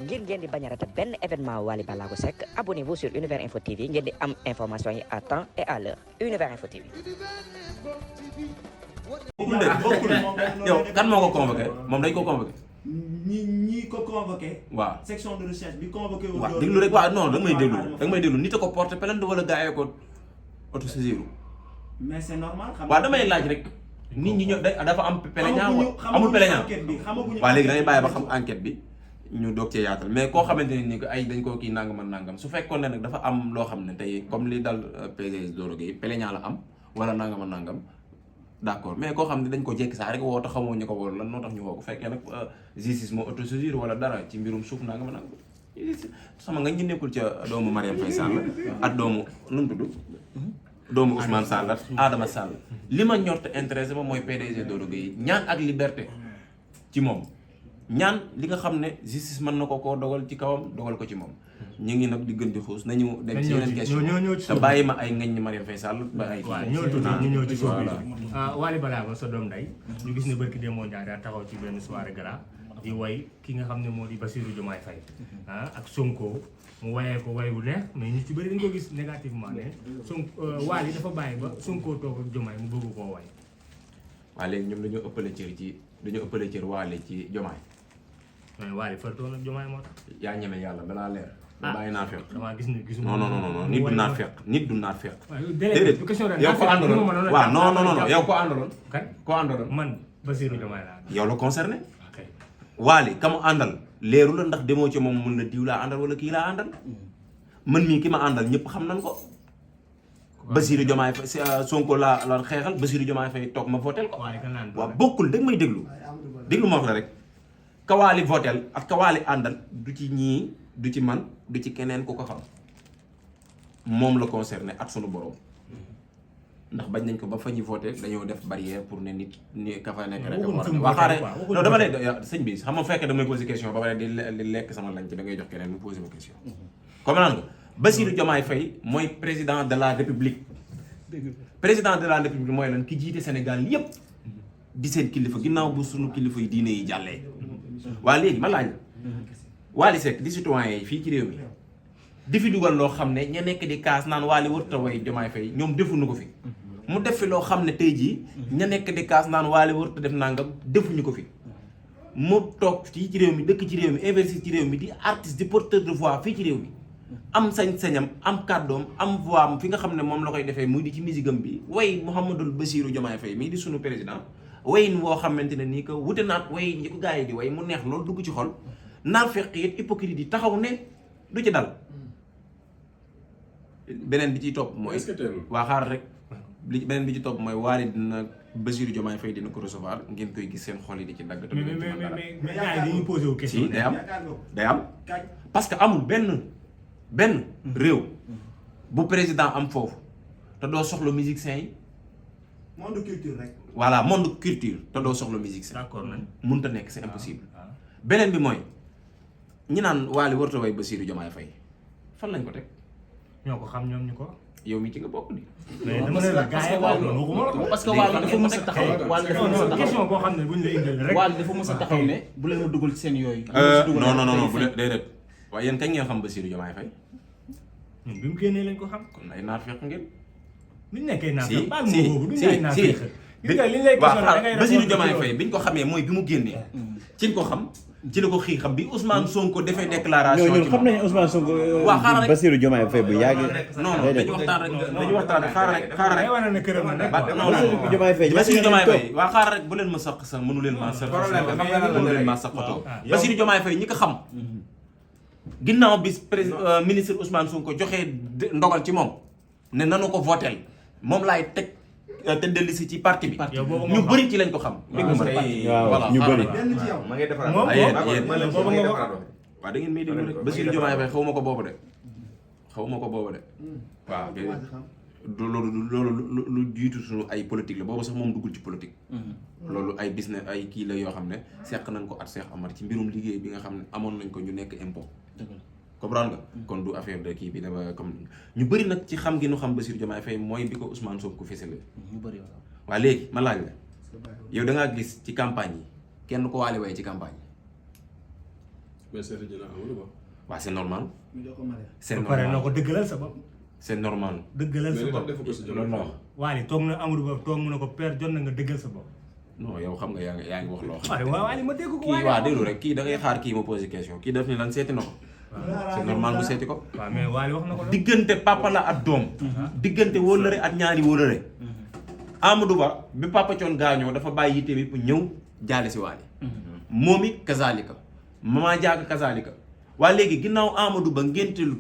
ngir ngeen di bañ a rater benn événement Wally Ballago Seck abonnez-vous sur Univers Info TV ngeen di am information yi à temps et à l'heure Univers Info TV. bokkul yow kan moo ko convoqué moom dañ ko convoqué. ñi ko convoqué. waaw section de recherche bi convoqué. waaw déglu rek waaw non da nga may déglu nit a ko porté plainte wala gars yi ko autosaisir. mais c'est normal. waaw damay laaj rek nit ñi ñëw dafa am plaignant amul plaignant waaw léegi da ngay bàyyi ba xam enquête bi ñu doog cee yaatal mais koo xamante ne ni que ay dañ koo kii nangam ak nangam su fekkoon ne nag dafa am loo xam ne tey comme li dal PDS Doro Gueye plaignant la am wala nangam ak nangam d'accord mais koo xam ne dañ ko jekki saa rek woo te xamoo ñu ko woo lan moo tax ñu woo ko fekkee nag justice moo autosaisir wala dara ci mbirum suuf nangam ak nangam sama nga ñu nekkul ca doomu Marième Faye Sall ak doomu nu mu tudd doomu Ousmane Sall ak Adama Sall li ma ñor te intéressé ma mooy PDG Doro Gueye ñaan ak liberté ci moom ñaan li nga xam ne justice mën na ko koo dogal ci kawam dogal ko ci moom ñu ngi nag di gën di xuus nañu dem ci yeneen question te bàyyi ma ay ngañ Marième Faye Sall ba ay waaw ñu ñëw ci suuf bi Wally Ballago sa doom day ñu gis ne barki Demba Ndiaye daa taxaw ci benn soirée gala di way ki nga xam ne moo di Bassirou Diomaye Faye ak Sonko mu wayee ko way bu neex mais ñu ci bëri dañ ko gis négativement ne Wally dafa bàyyi ba Sonko toog ak Diomaye mu bëgg koo way. waaw léegi ñoom dañoo ëppale cër Wally ci Diomaye. mais Wally fartoon ak Diomaye moo tax. yaa ñeme yàlla balaa leer. bàyyi naa fekk. damaa gis ne gisuma. non nit du naat fekk nit du naat fekk. déedéet yow ko àndaloon waaw non yow ko àndaloon. kan ko àndaloon. man Bassirou Diomaye laa. yow la concerné. Wally ka mu àndal leeru la ndax demoo ci moom mun la diw laa àndal wala kii laa àndal man mii ki ma àndal ñëpp xam nañ ko. Bassirou Diomaye Faye Sonko la xeexal Bassirou Diomaye Faye toog ma votel ko. waaw bokkul danga may déglu ma wax la rek. ka Wally votel ak ka Wally àndal du ci ñii du ci man du ci keneen ku ko xam moom la concerné at sunu borom ndax bañ nañ ko ba fa ñuy voté dañoo def barrière pour ne nit ni ka fa nekk rek waa xaare non dama lay sëñ bi xam nga fekk damay posé question ba pare di lekk sama lañ ci da ngay jox keneen mu posé ma question comme naan nga Bassirou Diomaye Faye mooy président de la république président de la république mooy lan ki jiite Sénégal yépp di seen kilifa ginnaaw bu sunu kilifa yi diine yi jàllee waa léegi ma laaj la Wally Seck di citoyen yi fii ci réew mi di fi dugal loo xam ne ña nekk di kaas naan Wally warut a way Diomaye Faye ñoom defuñu ko fi mu def fi loo xam ne tey jii ña nekk di kaas naan Wally warut a def nangam defuñu ko fi mu toog fii ci réew mi dëkk ci réew mi investir ci réew mi di artiste di porteur de voix fii ci réew mi am sañ-sañam am kàddoom am voix am fi nga xam ne moom la koy defee muy di ci musigam bi way Mouhamadou Bassirou Diomaye Faye mii di sunu président wayin woo xamante ne nii que wute naat way ñi ko gars yi di way mu neex loolu dugg ci xol naan fekk it hypocrite yi taxaw ne du ci dal beneen bi ciy topp mooy waa xaar rek beneen bi ci topp mooy Wally dina Bassirou Diomaye Faye dina ko recevoir ngeen koy gis seen xol yi di ci dagg te mais gars yi dañuy posé wu question day am parce que amul benn réew bu président am foofu te doo soxla musiciens yi monde culture rek. voilà monde culture te doo soxla musiciens d'accord nañ mënut a nekk c'est impossible beneen bi mooy ñi naan Wally warut a way Bassirou Diomaye Faye fan lañ ko teg ñoo ko xam ñoom ñu ko yow mi ci nga bokk di mais dama ne la gars yi parce que Wally dafa mës a taxaw Wally dafa mës a taxaw question boo xam ne buñ la indil rek Wally dafa mës a taxaw ne bu leen ma dugal ci seen yooyu non bu déedéet waaye yéen kañ ngeen xam Bassirou Diomaye Faye ñun bi mu génnee lañ ko xam kon ay naar fekk ngeen biñ nekkee naa si baal mo boobu duñ ay naa si fekk Bassirou Diomaye Faye biñ ko xamee mooy bi mu génnee ci ñu ko xam ci la ko xii xam bi Ousmane Sonko defee déclaration ñun xam nañu Ousmane Sonko Bassirou Diomaye Faye bu yàgg non dañu waxtaan rek xaaral rek wane na këram la nekk Bassirou Diomaye Faye Bassirou Diomaye Faye waa xaaral rek bu leen ma saq sax mënu leen maa saq mënu leen maa saqatoo Bassirou Diomaye Faye ñi ko xam ginnaaw bi ministre Ousmane Sonko joxee ndogal ci moom ne nanu ko votel moom laay teg te dellusi ci parti bi ñu bëri ci lañ ko xam. waaw ñu bëri. ma ngay defaraat moom waaw da ngeen may déglu rek Bassirou Diomaye Faye xaw ma ko boobu de xaw ma ko boobu de waaw loolu lu jiitu suñu ay politique la boobu sax moom duggul ci politique. loolu ay business ay kii la yoo xam ne seq nañ ko at Cheikh Amar ci mbirum liggéey bi nga xam ne amoon nañ ko ñu nekk impôt. comprendre nga kon du affaire de kii bi dafa comme ñu bëri nag ci xam gi nu xam Bassirou Diomaye Faye mooy bi ko Ousmane Sonko fësale. ñu bëri waaw léegi ma laaj la yow da ngaa gis ci campagne kenn ko Wally way ci campagne mais seeti ji na Amadou Ba. waaw c'est normal ñu jox ko Maria. c'est ba pare noo normal ko dëggalal sa bopp c'est normal dëggalal sa mais li tax bopp defu ko si loolu la Diomaye wax Wally toog na Amadou Ba toog mu ne ko père jot na nga dëggal sa bopp non yow xam nga yaa ngi wax loo xam waaye waaw Wally ma dégg ko kii waa déglu rek kii da ngay xaar kii ma posé question kii daf ni lan seeti na ko c'est normal bu seeti ko waaw mais Wally wax na ko diggante papa la ak doom diggante wóllëre ak ñaari wóllëre Amadou Ba bi papa Thione gaañoo dafa bàyyi yitte bi pour ñëw jaale si Wally moom it kazalika mama jaaga kazalika waaye léegi ginnaaw Amadou Ba ngéntelut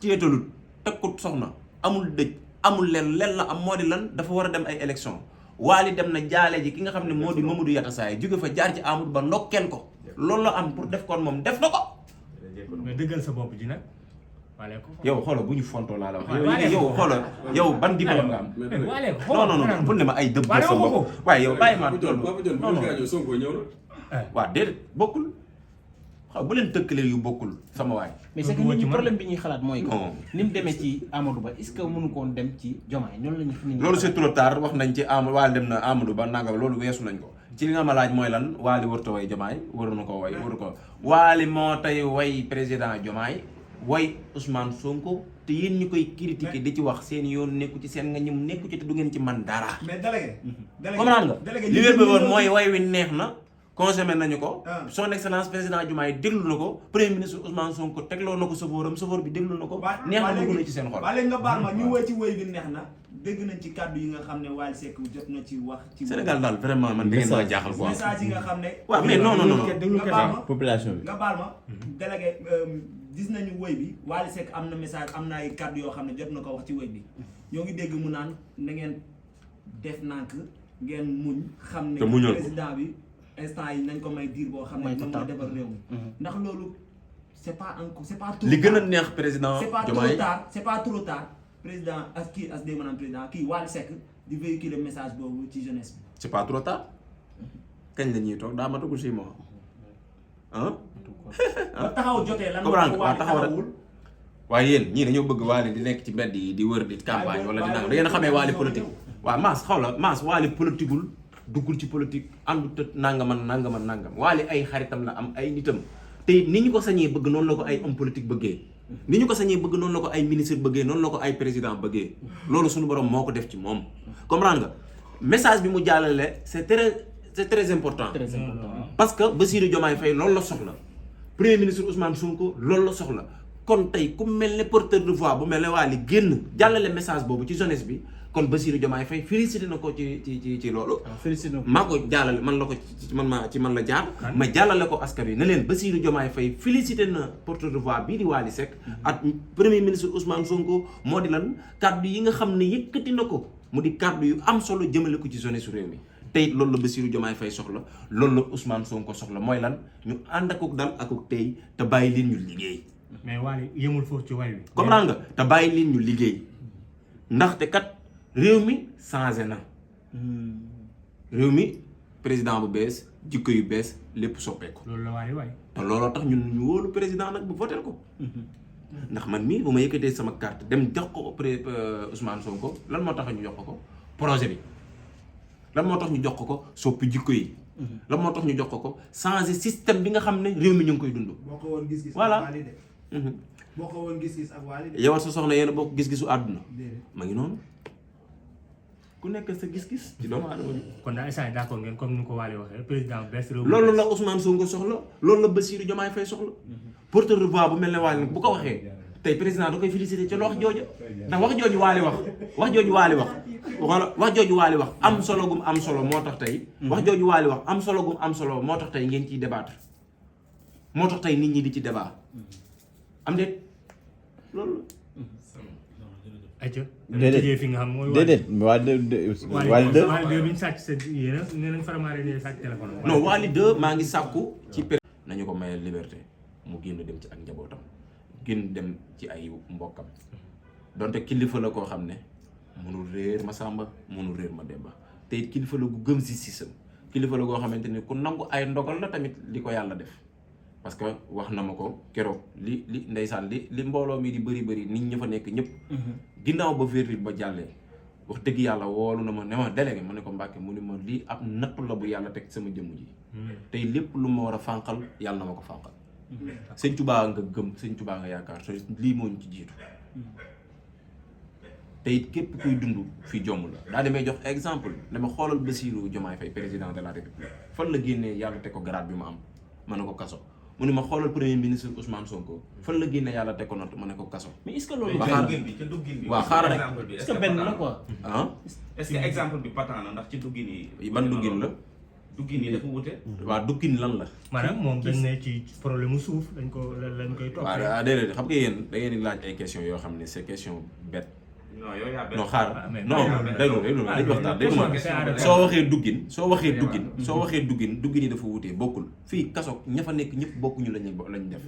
téetalut tekkut soxna amul dëj amul len la am moo di lan dafa war a dem ay élection Wally dem na jaale ji ki nga xam ne moo di Mamadou Yatassay jóge fa jaar ci Amadou Ba ndokkeel ko loolu la am pour def koon moom def na ko mais dëggal sa bopp ji nag Wally ko yow xoolal bu ñu fontoo laa la wax yow xoolal yow ban diplôme nga am Wally ko non bul ne ma ay dëbb Wally sa waxu ko. bopp waaye yow bàyyi ma Papa John bi mu gaañoo Sonko ñëw na. waaw déedéet bokkul xaw bu leen tëkkalee yu bokkul sama waay mais c'est que nit ñi problème bi ñuy xalaat mooy que non ni mu demee ci Amadou Ba est-ce que mënu koon dem ci Diomaye ñoonu la ñu fi nit ñi loolu c'est trop tard wax nañ ci Wally dem na Amadou Ba nangam loolu weesu nañ ko ci li nga ma laaj mooy lan Wally warta way Diomaye waru na ko way waru ko Wally moo tey way président Diomaye way Ousmane Sonko te yéen ñi koy critiquer di ci wax seen yoon nekku ci seen nga ñum nekku ci te du ngeen ci man dara mais délégué. comprendre nga li wér bi woon mooy way wi neex na consommé nañu ko son excellence président Diomaye déglu na ko premier ministre Ousmane Sonko tegloo na ko chauffeur bi déglu na ko neex na dugg na ci seen xol waa léegi nga baal ma ñu woy ci woy bi neex na dégg nañ ci kàddu yi nga xam ne Wally Seck jot na ci wax ci Sénégal daal vraiment man da ngeen maa jaaxal quoi message yi nga xam ne waaw mais non nga baal ma population bi. nga baal ma délégué gis nañu woy bi Wally Seck am na message am na ay kàddu yoo xam ne jot na ko wax ci woy bi ñoo ngi dégg mu naan na ngeen def nànk ngeen muñ xam ne te muñal ko président bi instant yi nañ ko may diir boo xam ne moom moo defar réew mi ndax loolu c'est pas encore c'est pas trop li gën a neex président c'est pas trop Diomaye tard c'est pas trop tard président as kii as day maanaam président kii Wally Seck di véhiculer message boobu ci jeunesse bi c'est pas trop tard kañ la ñuy toog daa matagul 6 mois ah ba taxaw jotee lan comprendre nga waaw Wally taxaw rek taxawul waaye yéen ñii dañoo bëgg Wally di nekk ci mbedd yi di wër di campagne wala di nang da ngeen a xamee Wally politique waaw Mass xaw la Mass Wally politiqueul duggul ci politique àndu tët nangam Wally ay xaritam la am ay nitam te ni ñu ko sañee bëgg noonu la ko ay homme politique bëggee ni ñu ko sañee bëgg noonu la ko ay ministre bëggee noonu la ko ay président bëggee loolu suñu borom moo ko def ci moom comprendre nga message bi mu jàllale c'est très important très important parce que Bassirou Diomaye Faye loolu la soxla premier ministre Ousmane Sonko loolu la soxla kon tey ku mel ne porteur de voix bu mel ne Wally génn jàllale message boobu ci jeunesse bi kon Bassirou Diomaye Faye félicité na ko ci loolu félicité maa ko jàllale man la ko ci man la jaar ma jàllale ko askan wi ne leen Bassirou Diomaye Faye félicité na porteur de voix bii di Wally Seck ak premier ministre Ousmane Sonko moo di lan kàddu yi nga xam ne yëkkati na ko mu di kàddu yu am solo jëmale ko ci jeunesse su réew mi tey loolu la Bassirou Diomaye Faye soxla loolu la Ousmane Sonko soxla mooy lan ñu ànd akuk dal akuk tey te bàyyi leen ñu liggéey mais Wally yemul foofu ci way wi comprendre nga te bàyyi leen ñu liggéey ndaxte kat réew mi changé na réew mi président bu bees jikko yu bees lépp soppeeku loolu la Wally waay te looloo tax ñun ñu wóolu président nag bu votel ko ndax man mii bu ma yëkkatee sama carte dem jox ko Ousmane Sonko lan moo tax ñu jox ko projet bi lan moo tax ñu jox ko soppi jikko yi lan moo tax ñu jox ko changer système bi nga xam ne réew mi ñu ngi koy dund boo ko woon gis-gis voilà ak Wally de boo ko woon gis-gis ak Wally de yow sa soxna yéen a bokk gis-gisu àdduna déedéet ma ngi noonu ku nekk sa gis-gis ci doomu aadama bi kon daal instant d'accord ngeen comme ni ko Wally waxee président bees réew mi loolu la Ousmane Sonko soxla loolu la Bassirou Diomaye Faye soxla porteur de voix bu mel ne Wally nag bu ko waxee tey président da koy féliciter ca wax jooju ndax wax jooju Wally wax wala wax jooju Wally wax am solo gum am solo moo tax tey wax jooju Wally wax am solo gum am solo moo tax tey ngeen ciy débattre moo tax tey nit ñi di ci débat am déet loolu ayca déedéet tëjee fi nga xam mooy déedéet waa Wally 2 Wally 2 bi ñu sàcc seen yéen nee nañ faramaare ne sàcc téléphone non Wally 2 maa ngi sàkku ci nañu ko mayee liberté mu génn dem ci ak njabootam génn dem ci ay mbokkam donte kilifa la koo xam ne mënul réer ma sàmba mënul réer ma demba te it kilifa la gu gëm si sisam kilifa la goo xamante ni ku nangu ay ndogal la tamit li ko yàlla def parce que wax na ma ko keroog li ndeysaan li mbooloo mi di bëri nit ñi fa nekk ñëpp ginnaaw ba verdict ba jàllee wax dëgg yàlla woolu na ma ne ma délégué ma ne ko Mbàkke mu ne ma lii ab nattu la bu yàlla teg sama jëmm ji tey lépp lu ma war a fànqal yàlla na ma ko fànqal sëñ Tuubaa nga gëm sëñ Tuubaa nga yaakaar te lii moo ñu ci jiitu te it képp kuy dund fii jomm la daa demee jox exemple dama xoolal Bassirou Diomaye Faye président de la République fan la génnee yàlla teg ko grade bi ma am ma ne ko kaso mu ne ma xoolal premier ministre Ousmane Sonko fan la génnee yàlla teg ko natt ma ne ko kaso mais est-ce que loolu. waaw xaaral rek est-ce que benn la quoi. ah est-ce que exemple bi patent na ndax ci duggin yi. ban duggin la duggin yi dafa wute. waaw duggin lan la maanaam moom dañ ne ci problème mu suuf lañ koy toppee. waaw déedéet xam nga yéen da ngeen di laaj ay questions yoo xam ne c'est question bête non yow yaa benn. non xaar non déglu dañu waxtaan déglu ma soo waxee duggin yi dafa wutee bokkul fii kaso ña fa nekk ñëpp bokkuñu lañ def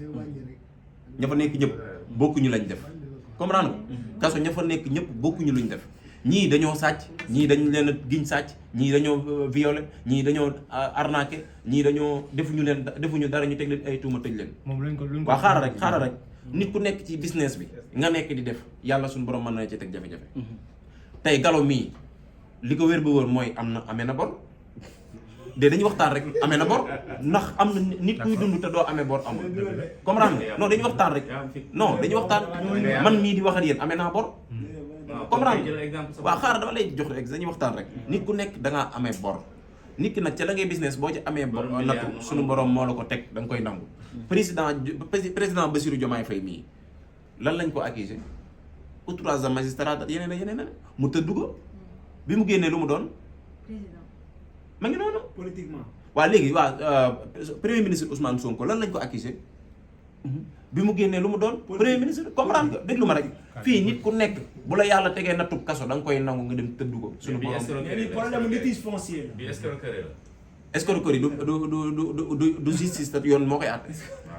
ña fa nekk ñëpp bokkuñu lañ def comprendre nga kaso ña fa nekk ñëpp bokkuñu luñ def ñii dañoo sàcc ñii dañ leen a giñ sàcc ñii dañoo violé ñii dañoo arnaqué ñii dañoo defuñu dara ñu teg leen ay tuuma tëj leen moom luñ ko waaw xaaral rek nit ku nekk ci business bi nga nekk di def yàlla suñu borom mën na ci teg jafe-jafe tey Gallo mii li ko wér ba wóor mooy amee na bor de dañuy waxtaan rek amee na bor ndax am na nit kuy dund te doo amee bor amul comprendre nga non dañuy waxtaan rek non dañuy waxtaan man mii di wax ak yéen amee naa bor comprendre waaw xaaral dama lay jox rek dañuy waxtaan rek nit ku nekk da ngaa amee bor nit ki nag ca la ngay business boo ci amee bor nattu suñu borom moo la ko teg da nga koy nangu président Bassirou Diomaye Faye mii lan lañ ko accusé outrage de magistrat yeneen mu tëdd ko bi mu génnee lu mu doon ma ngi noonu politiquement. waa léegi premier ministre Ousmane Sonko lan lañ ko accusé bi mu génnee lu mu doon premier ministre comprendre nga déglu ma rek fii nit ku nekk bu la yàlla tegee nattub kaso da nga koy nangu nga dem tëdd ko suñu borom problème litige foncier la. bi escroquerie la. escroquerie du justice te yoon moo koy àtte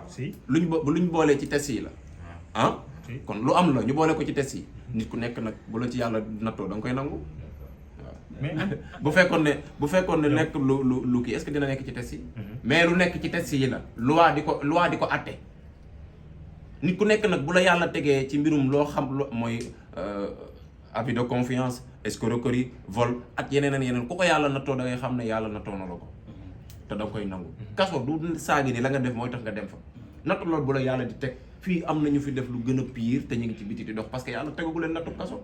si luñ boolee ci test yi la kon lu am la ñu boole ko ci test yi nit ku nekk nag bu la ci yàlla nattoo da nga koy nangu mais bu fekkoon ne nekk lu kii est-ce que dina nekk ci test yi mais lu nekk ci test yi la loi di ko àtte nit ku nekk nag bu la yàlla tegee ci mbirum loo xam mooy abus de confiance escroquerie vol ak yeneen ku ko yàlla nattoo da ngay xam ne yàlla nattoo na la ko te da nga koy nangu kaso du saagi ni la nga def mooy tax nga dem fa nattu loolu bu la yàlla di teg fii am na ñu fi def lu gën a pire te ñu ngi ci biti di dox parce que yàlla tegagu leen nattu kaso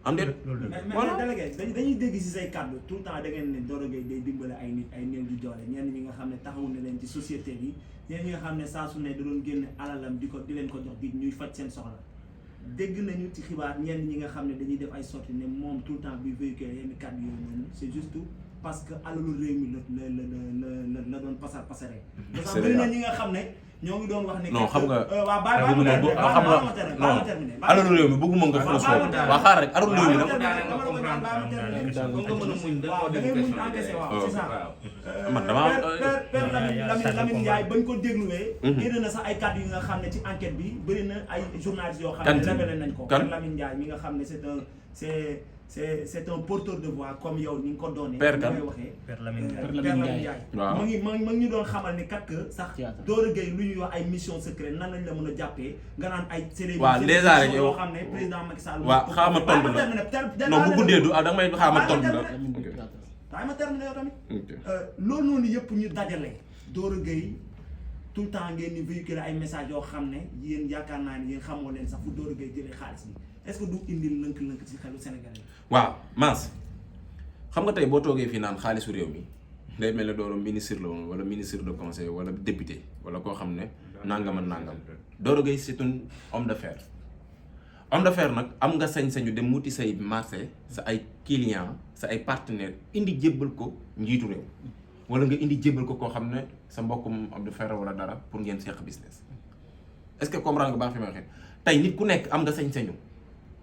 am déet mais délégué dañuy dégg si say kàddu tout le temps da ngeen ne Doro Gueye day dimbale ay nit ay néew di doole ñenn ñi nga xam ne taxawu na leen ci société bi ñenn ñi nga xam ne saa su ne da doon génne alalam di leen ko jox di ñuy faj seen soxla dégg nañu ci xibaar ñenn ñi nga xam ne dañuy def ay sorties ne moom tout le temps bi véhiculé yenn kàddu yooyu noonu c'est juste parce que alalu réew mi la doon pasare parce que bëri na ñi nga xam ne ñoo ngi doon wax ne non xam nga waaw bàyyi ma terminer alalu réew mi bëgguma nga fausse foofu waa xaar rek alalu réew mi nag man dama Lamine Ndiaye bañ ko dégluwee génn na sax ay kàddu yi nga xam ne ci enquête bi bëri na ay journalistes yoo xam ne révélé nañ ko Lamine Ndiaye mi nga xam ne c'est un porteur de voix comme yow ni nga ko doonee Père waxee Père Lamine Ndiaye waaw ma ngi ñu doon xamal ni kat que sax Doro Gueye lu ñuy wax ay mission secrète nan lañ la mën a jàppee nga naan ay waaw déjà rek yow yoo xam ne président Macky Sall waaw xaama tontu la non bu guddee du da nga may xaama tontu la waaye ma terminé yow tamit loolu noonu yëpp ñu dajale Doro Gueye tout le temps ngeen ni véhiculer ay messages yoo xam ne yéen yaakaar naa ni yéen xamoo leen sax fu Doro Gueye jëlee xaalis bi est-ce que du indil lënk-lënk ci xelu Sénégal yi. waaw Mass xam nga tey boo toogee fii naan xaalisu réew mi day mel ne Doro ministre la woon wala ministre de conseil wala député wala koo xam ne nangam ak nangam Doro Gueye c'est un homme d'affaires nag am nga sañ-sañu dem wuti say marché sa ay clients sa ay partenaires indi jébbal ko njiitu réew wala nga indi jébbal ko koo xam ne sa mbokkum homme d'affaires wala dara pour ngeen seq business est-ce que comprendre nga baax fi ma waxee tey nit ku nekk am nga sañ-sañu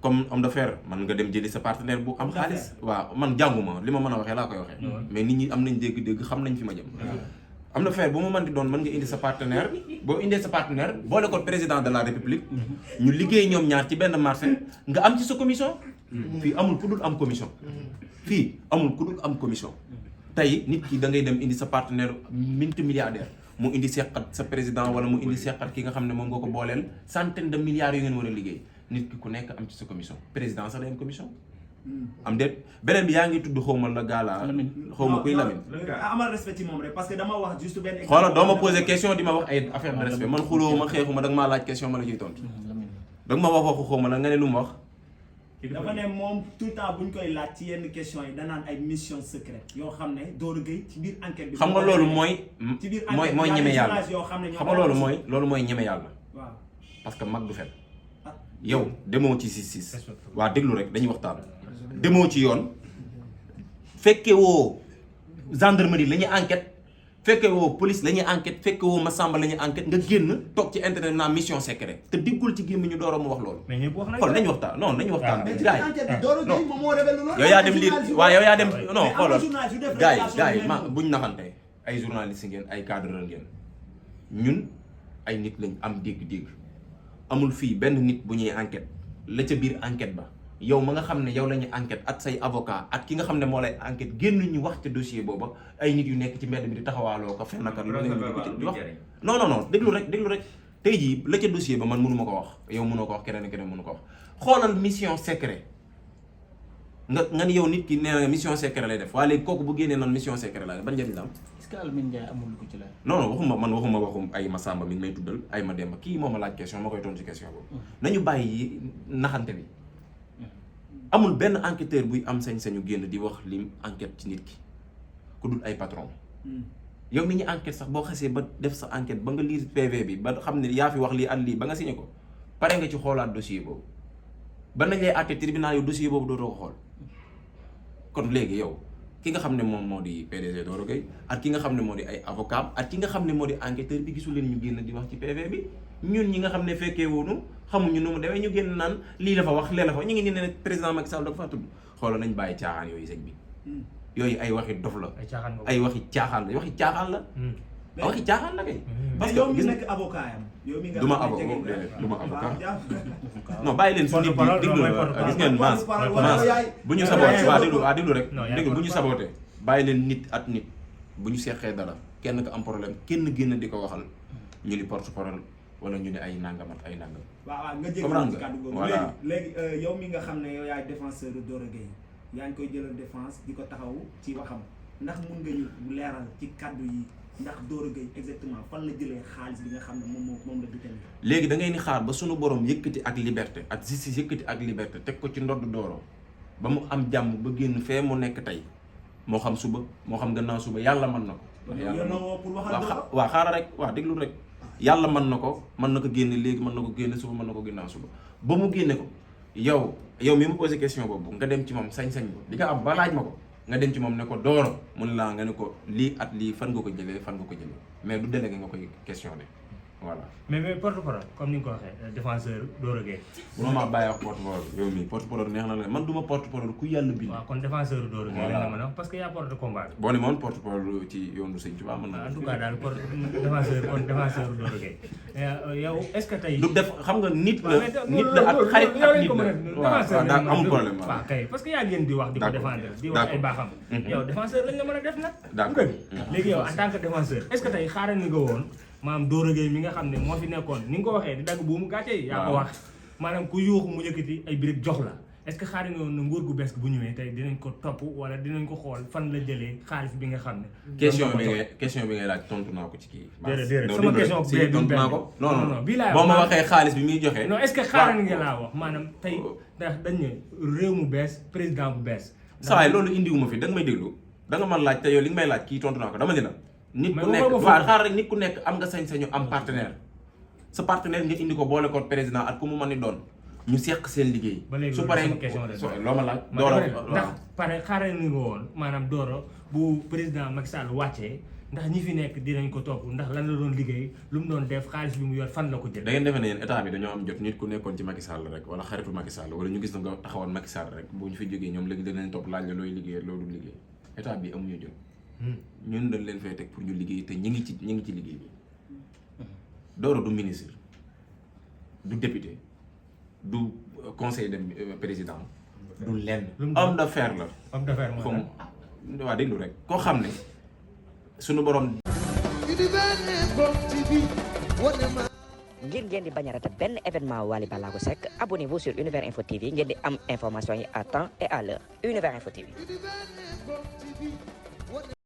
comme homme d'affaires man nga dem jëli sa partenaire bu am xaalis waaw man jànguma li ma mën a waxee laa koy waxee mais nit ñi am nañ dégg-dégg xam nañ fi ma jëm homme d'affaires bu ma mën di doon mën nga indi sa partenaire boo indee sa partenaire boole ko président de la république ñu liggéey ñoom ñaar ci benn marché nga am ci sa commission fii amul ku dul am commission tey nit ki da ngay dem indi sa partenaire multimilliardaire mu indi seqat sa président wala mu indi seqat ki nga xam ne moom nga ko booleel centaine de milliards yu ngeen war a liggéey nit ki ku nekk am ci sa commission président sax day am commission am déet beneen bi yaa ngi tudd xawma la gaala xawma kuy Lamine amal respect ci moom rek parce que dama wax juste benn xoolal doo ma poser question di ma wax ay affaire de respect man xuloo ma xeexuma da nga maa laaj question ma la ciy tontu da nga ma wax waxu xawma la nga ne lu mu wax dafa ne moom tout le temps bu ñu koy laaj ci yenn question yi danaan ay mission secrète yoo xam ne Doro Gueye ci biir enquête bi xam nga loolu mooy ci biir mooy ñeme yàlla yoo xam ne xam nga loolu mooy ñeme yàlla waaw parce que mag du fen yow demoo ci sis waa déglu rek dañuy waxtaan demoo ci yoon fekke woo gendarmerie la ñuy enquête fekke woo police la ñuy enquête fekke woo Massamba la ñuy enquête nga génn toog ci internet naa mission secret te diggul ci gémmiñu Doro mu wax loolu xool nañu waxtaan non nañu waxtaan gars yi yow yaa dem lire waaw yow yaa dem non xoolal gars yi ma buñ naxante ay journaliste ngeen ay cadreur ngeen ñun ay nit lañ am dégg-dégg amul fii benn nit bu ñuy enquête la ca biir enquête ba yow ma nga xam ne yow la ñuy enquête at say avocat at ki nga xam ne moo lay enquête génn ñu wax ca dossier booba ay nit yu nekk ci mbedd mi di taxawaaloo ko fennakat lu ne ko ci di wax non déglu rek tey jii la ca dossier ba man mënu ma ko wax yow mënoo ko wax keneen mënu ko wax xoolal mission secret nga ni yow nit ki nee na mission secret lay def waaye léegi kooku bu génnee noonu mission secret la ban njëriñ la am est-ce que Alamine Ndiaye amul lu ko ci laaj non waxum ay Massamba mi ngi may tuddal ay ma demba kii moo ma laaj question ma koy tontu ci question boobu nañu bàyyi naxante bi amul benn enquêteur buy am sañ-sañu génn di wax lim enquête ci nit ki ku dul ay patron yow mi ñu enquête sax boo xasee ba def sa enquête ba nga lire PV bi ba xam ne yaa fi wax lii at lii ba nga signé ko pare nga ci xoolaat dossier boobu ba nañ lay àtte tribunal yu dossier boobu dootoo ko xool kon léegi yow ki nga xam ne moom moo di PDG Doro Gueye ak ki nga xam ne moo di ay avocat ak ki nga xam ne moo di enquêteur bi gisul leen ñu génn di wax ci PV bi ñun ñi nga xam ne fekkee woonu xamuñu nu mu demee ñu génn naan lii la fa wax lee la fa ñu ngi nii ne président Macky Sall da ko faa tudd xoolal nañ bàyyi caaxaan yooyu sëñ bi yooyu ay waxi dof la ay waxi caaxaan la waxi caaxaan la waxi caaxaan la kay parce que yow mi nekk avocat yam yow mi nga du ma avocat non bàyyi leen su nit bi déglu gis ngeen maas bu ñu saboote waa déglu rek déglu bu ñu saboote bàyyi leen nit at nit bu ñu seqee dara kenn ko am problème kenn génn di ko waxal ñu li porte-parole wala ñu ne ay nangam ak ay nangam waaw nga jégalu ci kàddu googu léegi yow mi nga xam ne yow yaay défenseur Doro Gueye yaa ngi koy jëlal défense di ko taxaw ci waxam ndax mun nga ñu leeral ci kàddu yi ndax Doro Gueye exactement fan la jëlee xaalis bi nga xam ne moom la dutal léegi da ngay ni xaar ba sunu borom yëkkati ak liberté ak justice yëkkati ak liberté teg ko ci ndodd Doro ba mu am jàmm ba génn fee mu nekk tey moo xam suba moo xam gannaaw suba yàlla mën na ko waaw xaaral rek waaw déglu rek yàlla mën na ko génne léegi mën na ko génne suba mën na ko ginnaaw suba ba mu génne ko yow mi ma posé question boobu nga dem ci moom sañ-sañ bi di nga am ba laaj ma ko nga dem ci moom ne ko Doro mu ne laa nga ne ko lii at lii fan nga ko jëlee mais du délégué nga koy questionné voilà. mais porte-parole comme ni nga ko waxee défenseur Doro Gueye. bu ma bàyyi wax porte-parole yow mii porte-parole neex na la man du ma porte-parole ku yàlla bind. waaw kon défenseur Doro Gueye la nga mën a wax parce que yaa porte combat bi. boo ne moom porte-parole ci yoonu Sëñ Tuubaa mën na. en tout cas daal défenseur Doro Gueye yow est-ce que tey. du def xam nga nit la ak xarit ak nit la waaw daa amul problème waaw kay parce que yaa ngeen di wax di ko défendre di wax ay baaxam. yow défenseur lañ la mën a def nag. d'accord léegi yow en tant que défenseur est-ce que tey xaaral nga woon maanaam Doro Gueye mi nga xam ne moo fi nekkoon ni nga ko waxee di dagg buumu gàcce yi yaa ko wax maanaam ku yuuxu mu yëkkati ay briques jox la est-ce que xaari nga woon na nguur gu bees bu ñëwee tey dinañ ko topp wala dinañ ko xool fan la jëlee xaalis bi nga xam ne question bi ngay laaj tontu naa ko ci kii déedéet sama question si tontu naa ko non bii laa boo ma waxee xaalis bi muy joxe non est-ce que xaaral nga laa wax maanaam tey ndax dañ ne réew mu bees président bu bees saa waay loolu indiwuma fi da nga may déglu da nga man laaj te yow li nga may laaj kii tontu naa ko dama ne la nit ku nekk waaw xaar rek nit ku nekk am nga sañ-sañu am partenaire sa partenaire nga indi ko boole ko président ak ku mu mën ni doon ñu seq seen liggéey. su paree loo ma laaj. Doro ndax pare xaaral ni nga woon maanaam Doro bu président Macky Sall wàccee ndax ñi fi nekk dinañ ko topp ndax lan la doon liggéey lu mu doon def xaalis bi mu yor fan la ko jël. da ngeen defe ne yéen état bi dañoo am jot nit ku nekkoon ci Macky Sall rek wala xaritu Macky Sall wala ñu gis na nga taxawoon Macky Sall rek bu ñu fi jógee ñoom léegi dinañ topp laaj la looy liggéey loolu liggéey état bi amuñu jot. ñun dañ leen fay teg pour ñu liggéey te ñi ngi ci liggéey bi Doro du ministre du député du conseil de président du lenn homme d'affaires la homme d'affaires comme waa déglu rek koo xam ne suñu borom ngir ngeen di bañ a rater benn événement Wally Ballago Seck abonnez-vous sur Univers Info TV ngeen di am information yi à temps et à l'heure Univers Info TV